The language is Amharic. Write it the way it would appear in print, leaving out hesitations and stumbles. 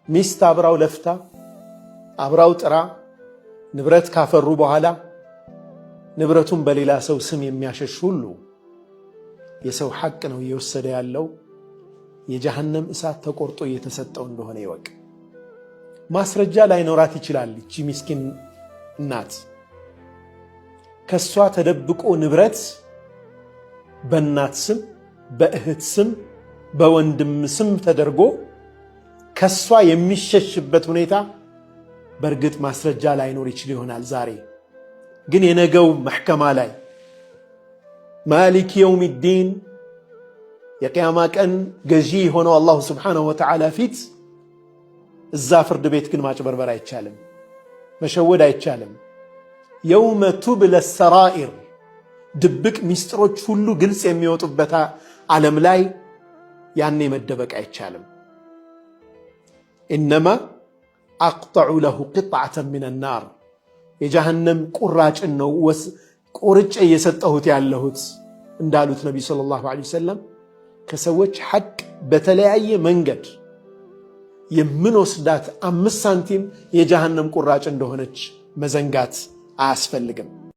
ሚስት አብራው ለፍታ፣ አብራው ጥራ፣ ንብረት ካፈሩ በኋላ ንብረቱን በሌላ ሰው ስም የሚያሸሽ ሁሉ የሰው ሐቅ ነው እየወሰደ ያለው፣ የጀሃነም እሳት ተቆርጦ እየተሰጠው እንደሆነ ይወቅ። ማስረጃ ላይኖራት ይችላል። እቺ ሚስኪን እናት ከሷ ተደብቆ ንብረት በእናት ስም፣ በእህት ስም፣ በወንድም ስም ተደርጎ ከሷ የሚሸሽበት ሁኔታ በእርግጥ ማስረጃ ላይኖር ይችል ይሆናል። ዛሬ ግን የነገው መሕከማ ላይ مالك يوم الدين የቅያማ ቀን ገዢ የሆነው الله سبحانه وتعالى ፊት እዛ ፍርድ ቤት ግን ማጭበርበር አይቻልም፣ መሸወድ አይቻልም። يوم تبلى السرائر ድብቅ ሚስጥሮች ሁሉ ግልጽ የሚወጡበት ዓለም ላይ ያኔ መደበቅ አይቻልም። إنما أقطع له قطعة من النار የጀሃነም ቁራጭን ነው ቆርጬ እየሰጠሁት ያለሁት እንዳሉት ነቢዩ صلى الله عليه وسلم ከሰዎች ሐቅ በተለያየ መንገድ የምንወስዳት 5 ሳንቲም የጀሃነም ቁራጭ እንደሆነች መዘንጋት አያስፈልግም።